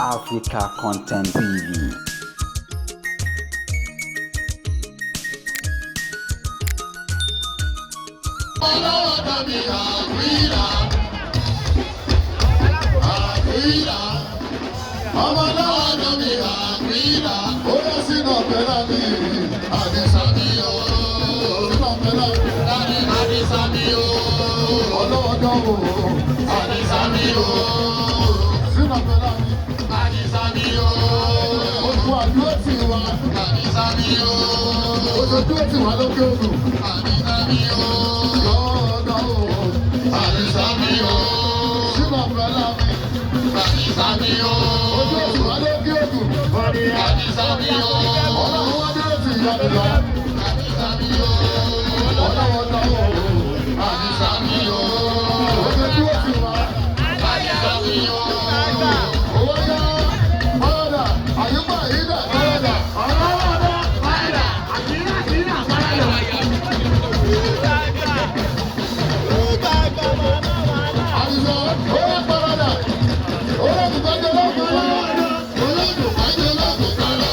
Africa Content TV. Ọmọ náà ló mi àgbìlà, ó yẹ sínú ọ̀pẹ lábí àdìsá mi o. Sínú ọ̀pẹ lábí àdìsá mi o. Ọlọ́wọ́ dánwò àdìsá mi o. Sínú ọ̀pẹ lábí àdìsá mi o. Oṣù àdúró ti wá àdìsá mi o. Oṣù àdúró ti wá lókè ògùn àdìsá mi o. Lọ́wọ́ dánwò àdìsá mi o. Sínú ọ̀pẹ lábí àdìsá mi o. Ojú ògùn wá lókè ògùn àdìsá mi o. Ọlọ́run wá dúró ti yá mi lọ. Àdìsá mi o. Ọlọ́wọ́ dánwò àdìsá mi o. Ojú dúró ti wá àdìsá mi o. Owó yá ọ̀dà àyùbá ìdá ọ̀dà ọ̀dà ọ̀dà àdìsá ó yẹ parada olóògùn lọ́gùn olóògùn bàjẹ́ lọ́gùn kọ́lá.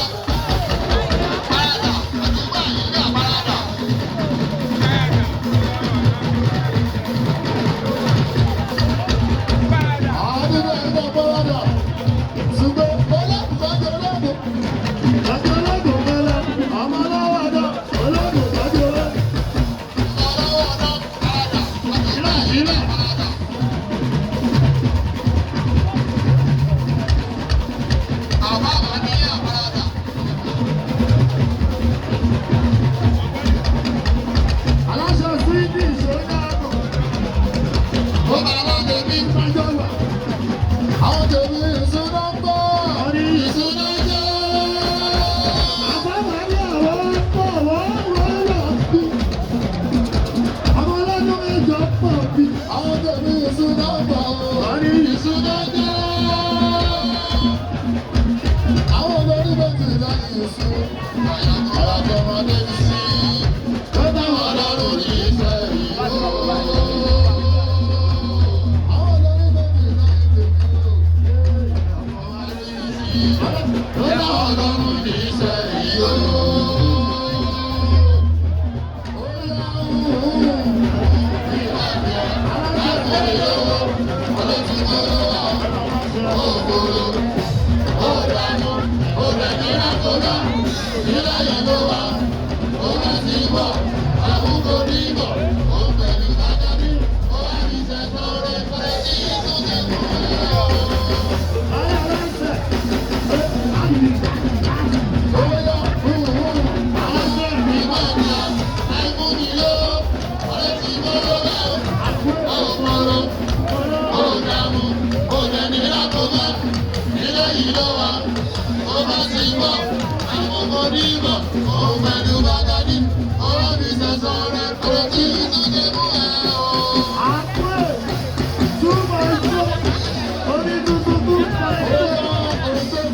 Parada àyùbá ìdá parada. Àdìsá ìdá parada ṣùgbọ́n olóògùn bàjẹ́ lọ́gùn. Bàjẹ́ lọ́gùn kọ́lá ọmọ ọlọ́wọ́ ọ̀dọ́ olóògùn bàjẹ́ lọ́gùn. Ọlọ́wọ́ ọ̀dọ́ parada àyùbá ìdá parada. Aláṣọ sídìí ìṣòro náà. Ó máa lọ bèbí ìpàjọ́ wà. Àwọn tèmi ìṣúná ń bọ̀. Ìṣúná jẹ́. Àbámọ̀ ní àwọn pọ̀ wọ́n wọ́n lọ bí. Ọmọ ọlọ́dún mẹ́jọ pọ̀ bí. Àwọn tèmi ìṣúná ń bọ̀. Ìṣúná jẹ́. Àwọn olórí méjì lẹ́yìn ìṣú. Àyàjọ́ wọn débi sí. Tó bá wọn lọ́rùn ní ìfẹ́ yìí. Àwọn olórí méjì lẹ́yìn tèmi o. Tó bá wọn lọ́rùn ní ìfẹ́ yìí o. Aláṣẹ àmì àpò túmọ̀ tó orí tuntun tún pa ẹ̀.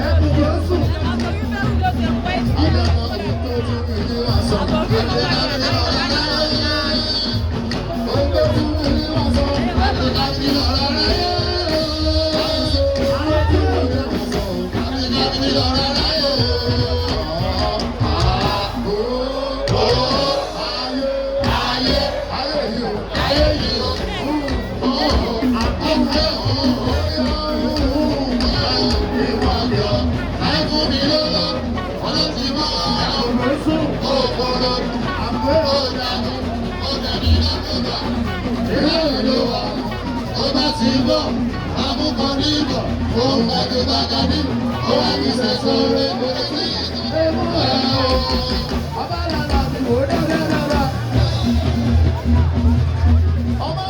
Ẹkùn tó sùn. Tó sùn. Ọba làlà mi wò dáadáa. Ọmọ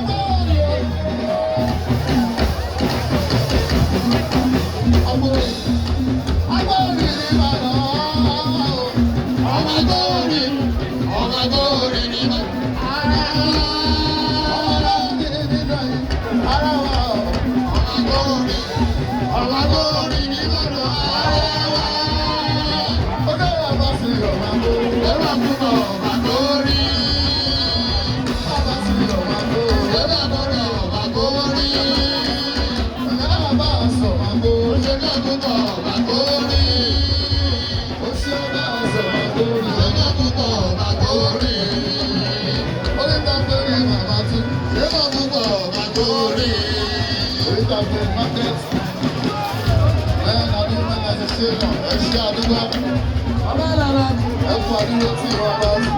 have been market men and women association. Ẹ ṣe àdúgbò. Ẹ kú àdúgbò tí ìwà bá ti.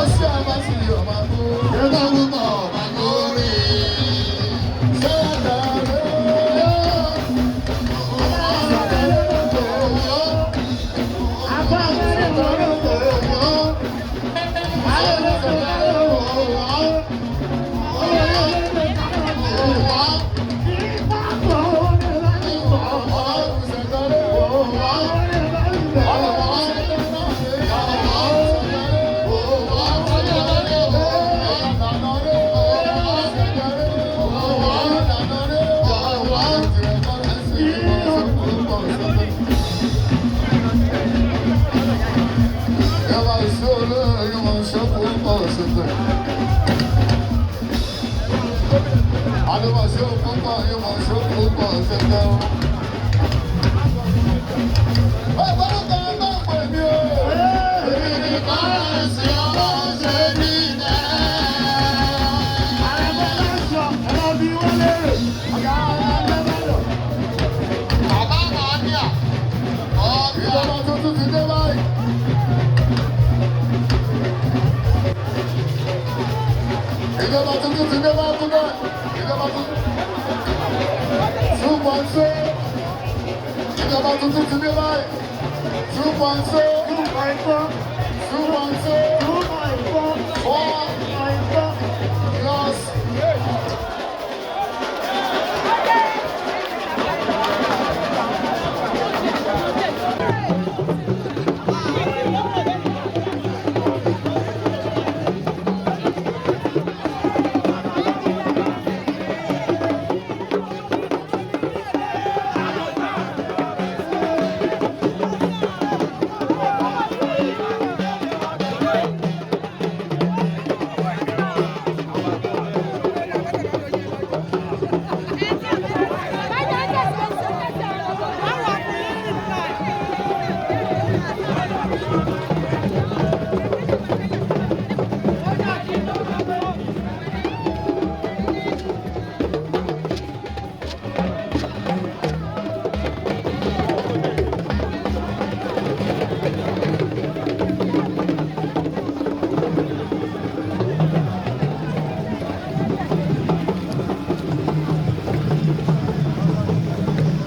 Ó ṣe àbáṣe ọmọ àgbo. Ẹgbẹ́ púpọ̀ ọmọ àgbo rí. Ṣé ẹ̀dá rẹ̀? Ìjọba tuntun ti dé báyìí. Ìjọba tuntun ti dé báyìí kúndé. Ìjọba tuntun. 2.0. Ìjọba tuntun ti dé báyìí. 2.0.